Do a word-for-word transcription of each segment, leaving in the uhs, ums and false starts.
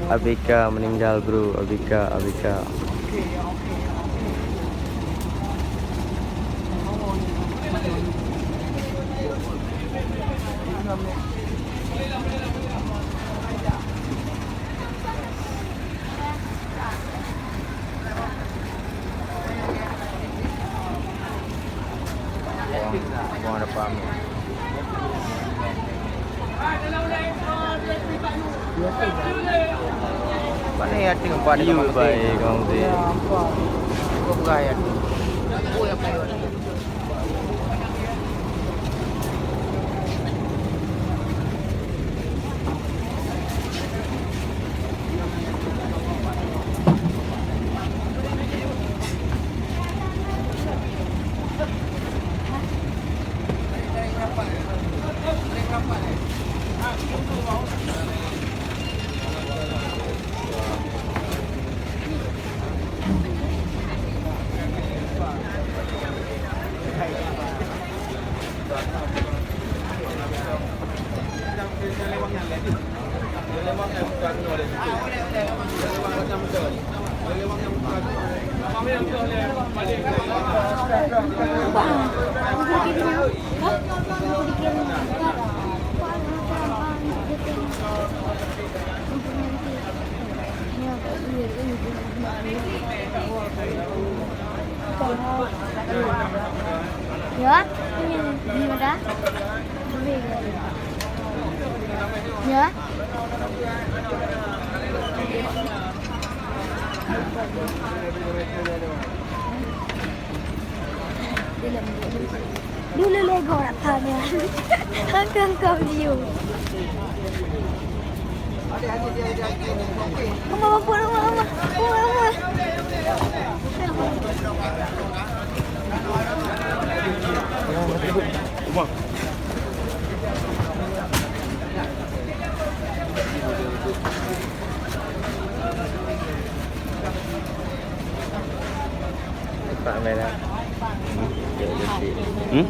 Abika meninggal, bro. Abika, Abika. Buang, buang ada paham. Mana ya tu, empat ada. Iya, baik, kamu tu. Ya, empat. Kau pegang ya tu. Apa yang paling Ya, ini, ini udah. Ya. Dulu lego nak tanya. Hangkang kau liu. Mama, mama, mama, mama, mama. Pak Mela. Hmm? Cek lipstick. Hmm?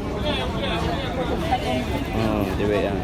Hmm, cewek ah.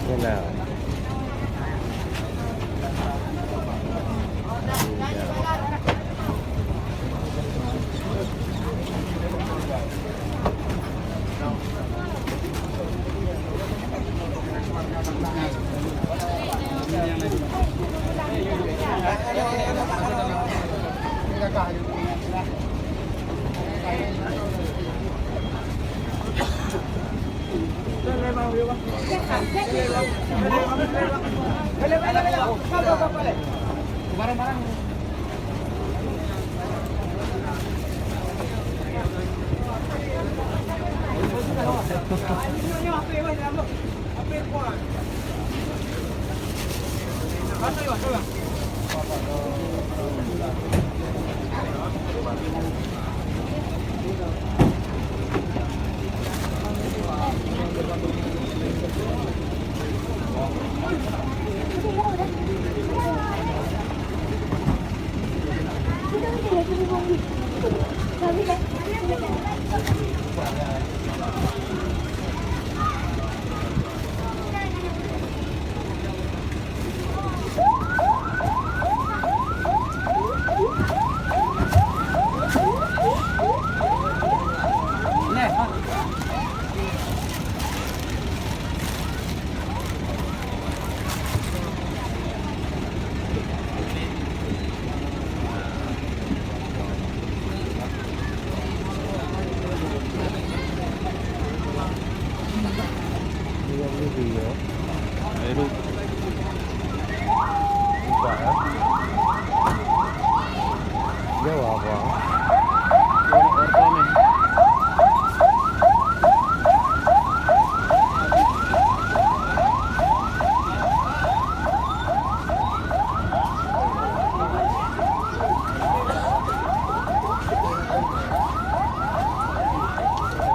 Yalah.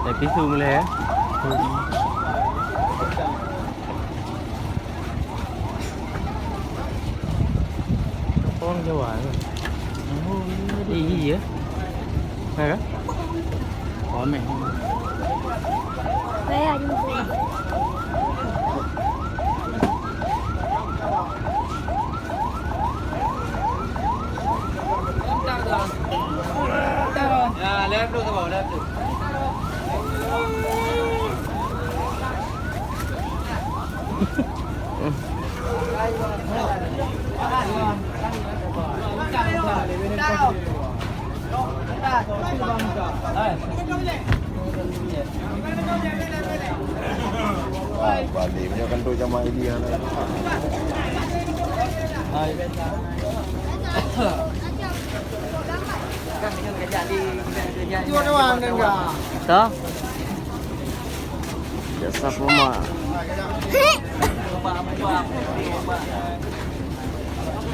Tapi su mulai, eh. Orang Jawa tu. Oh, iya. Iya. Ha, kan? Ramai. Saya jumpa. Ya, left tu, left tu. Balik punya kan tu jamaah Idi yang lain. Toh? Biasa puma.